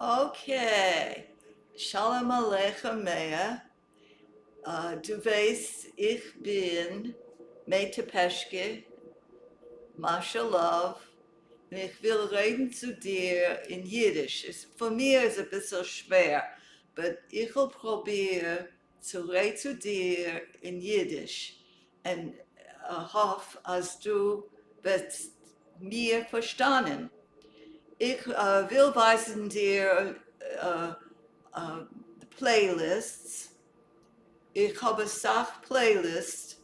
Okay, שלום עליכם מאיר, דו ווייסט איך בין מעטע פעשקע, מאשע לאוו, און איך וויל רעדן צו דיר אין אידיש, עס פאר מיר איז אביסל שווער, but איך וועל פרוביר צו רעד צו דיר אין אידיש, און האף אז דו וועסט מיר פארשטאנען. איך וויל ווייזן דיר playlists, איך האב אסאך playlists,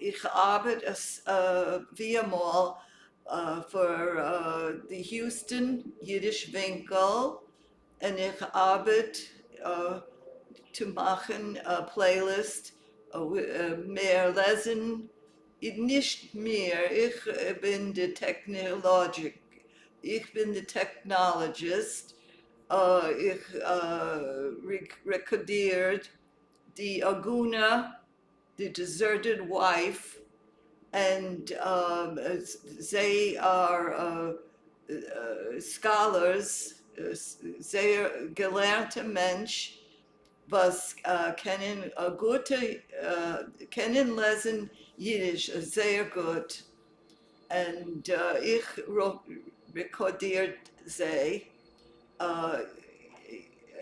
איך ארבעט ווי אמאל פאר די Houston אידיש ווינקל, און איך ארבעט צו מאכן א playlist מער לעזן, נישט מיר, איך בין די technologic, איך בין די technologist, איך רעקארדירט די עגונה, די deserted wife, and זיי are scholars, זייער געלערנטע מענטש וואס קענען גוטע, קענען לעזן אידיש זייער גוט, and איך רעקארדירט זיי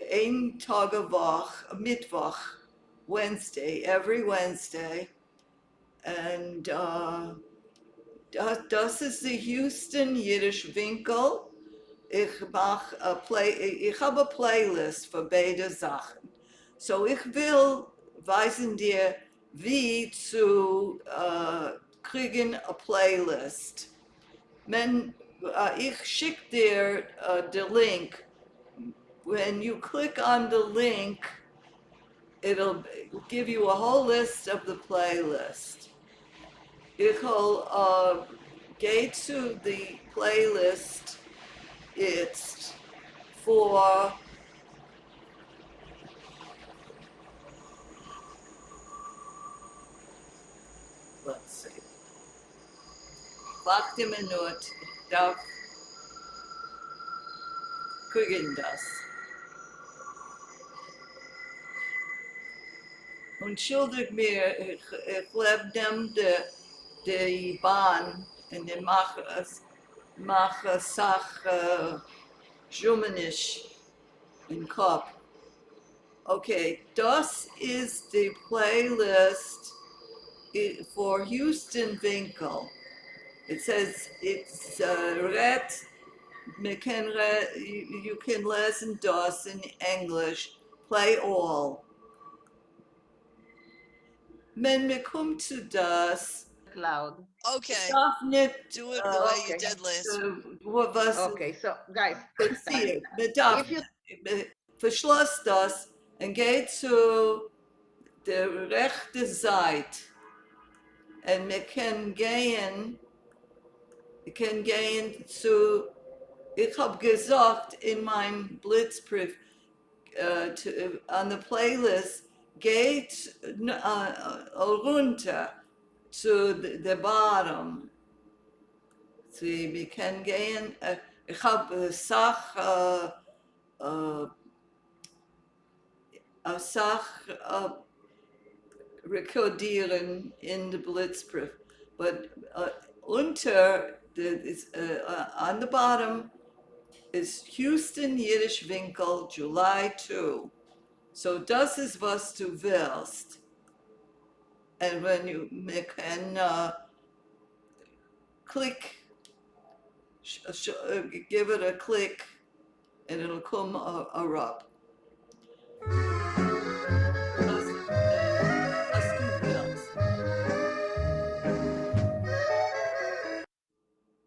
איין טאג א וואך, מיטוואך, Wednesday, every Wednesday, and דאס איז די Houston אידיש ווינקל, איך מאך א play, איך האב א playlist פאר ביידע זאכן, so איך וויל ווייזן דיר ווי צו קריגן א playlist, מען, איך שיק דיר די link, when you click on the link it'll give you a whole list of the playlist. איך וועל גיי צו די playlist איצט פאר let's see. ווארט א מינוט, איך דארף קריגן דאס. אנטשולדיג מיר, איך לעב נעבן די באן און איך מאך אסאך זשומעניש אין קאפ. Okay, דאס איז די playlist פאר Houston ווינקל. It says it's רעדט, מען קען you can לעזן דאס אין ענגליש, play all. מען מען קומט צו דאס. Cloud. Okay, דארף ניט do it the way you did last. וואס Okay, so guys, מען דארף if you פארשלאס דאס און גיי צו די רעכטע זייט, און מען קען גיין, מען קען גיין צו, איך האב געזאגט אין מיין בליצבריוו on the playlist, גייט ארונטער צו די bottom, צו מען קען גיין, איך האב אסאך אסאך רעקארדירן אין די בליצבריוו, but אונטער on the bottom איז Houston אידיש ווינקל July 2, so דאס איז וואס דו ווילסט, און ווען מען קען click, give it a click and it'll come אראפ. דאס וואס דו ווילסט.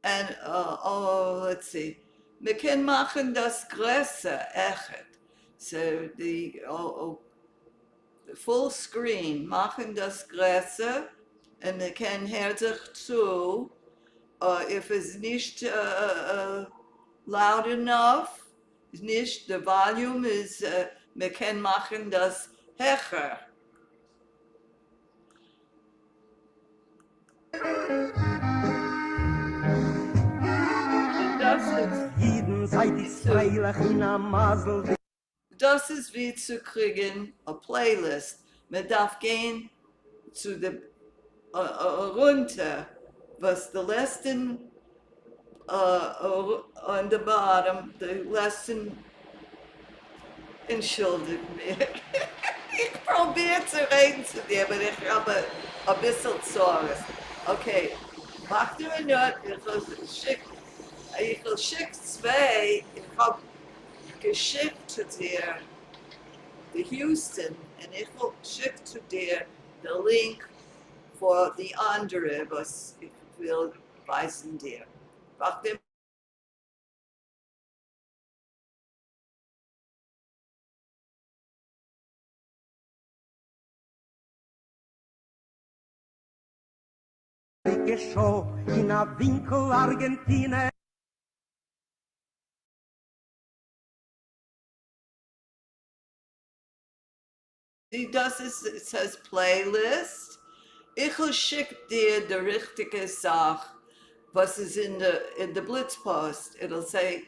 And oh, let's see, מען קען מאכן דאס גרעסער עכט, so די full screen מאכן דאס גרעסער און מען קען הערט זיך צו, if איז נישט loud enough, איז נישט, די volume איז, מען קען מאכן דאס העכער. דאס איז. אידן. זייט איצט פרייליך אין א מזל. דאס איז ווי צו קריגן א playlist, מען דארף גיין צו די ארונטער וואס די לעצטען on the bottom, די לעצטען, אנטשולדיג מיר, איך פרוביר צו רעדן צו דיר but איך האב אביסל צרות, okay, מאך דיר א note, איך וועל שיק צוויי, איך האב געשיקט צו דיר די Houston און איך וועל שיק צו דיר די link פאר די אנדערע וואס איך וויל ווייזן דיר. מאך דיר. שעה אין א ווינקל ארגענטינע. דאס איז, it says playlist. איך וועל שיק דיר די ריכטיגע זאך וואס איז אין די בליץ פאוסט. It'll say,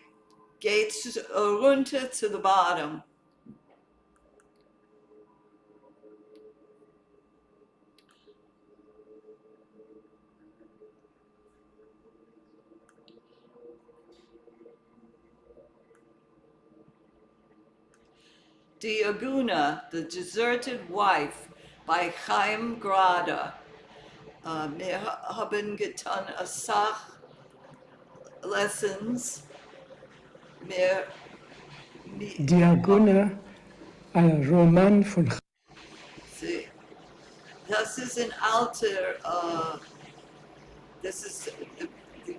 גיי ארונטער צו the bottom. די עגונה, The Deserted Wife, by Chaim Grade. מיר האבן געטאן אסאך lessons. מיר, די עגונה, א ראמאן פון דאס איז אן אלטער, דאס איז די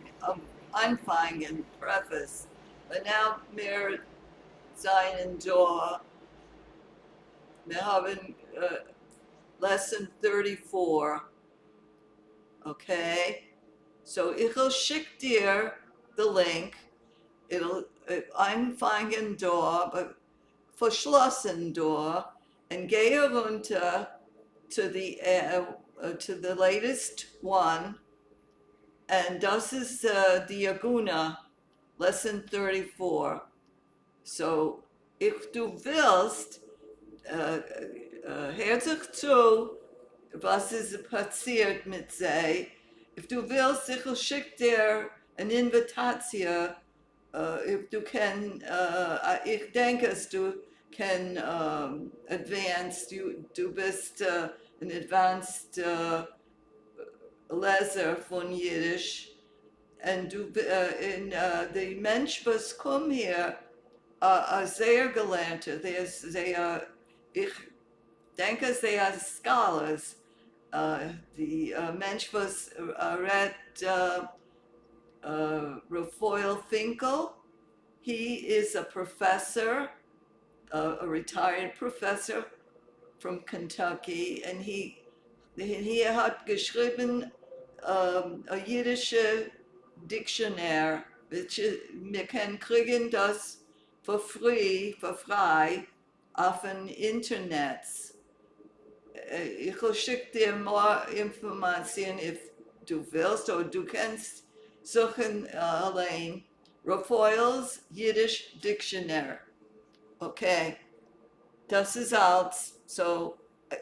אנפאנג און preface. But now מיר זענען דא, מיר האבן lesson 34, okay? So איך וועל שיק דיר the link, it'll אנפאנגען דא, but פארשלאסן דא, און גיי ארונטער to the latest one, and דאס איז די עגונה, lesson 34. So, if דו ווילסט, הער זיך צו, וואס איז פאסירט מיט זיי. If דו ווילסט, איך שיק דיר אן אינוויטאציע, if דו קען, איך דענק אז דו קען advanced, דו ביסט אן advanced לעזער פון אידיש, און דו, און די מענטש וואס קומט here, א זייער געלערנטער, זייער, איך דענק אז זיי are scholars, די מענטש וואס רעדט, Raphael Finkel, he is a professor, a retired professor from Kentucky, and he האט געשריבן א אידישע dictionary, which מיר קען קריגן דאס for free, for פריי, אויפן אינטערנעט. איך וועל שיק דיר more information if דו ווילסט, אדער דו קענסט זוכן אליין. Raphael's Yiddish Dictionary. Okay, דאס איז אלץ. So,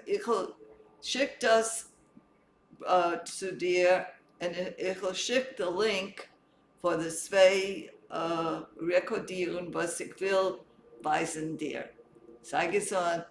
איך וועל שיק דאס צו דיר, און איך וועל שיק the link פאר די צוויי רעקארדירן וואס איך וויל ווייזן דיר. זיי געזונט.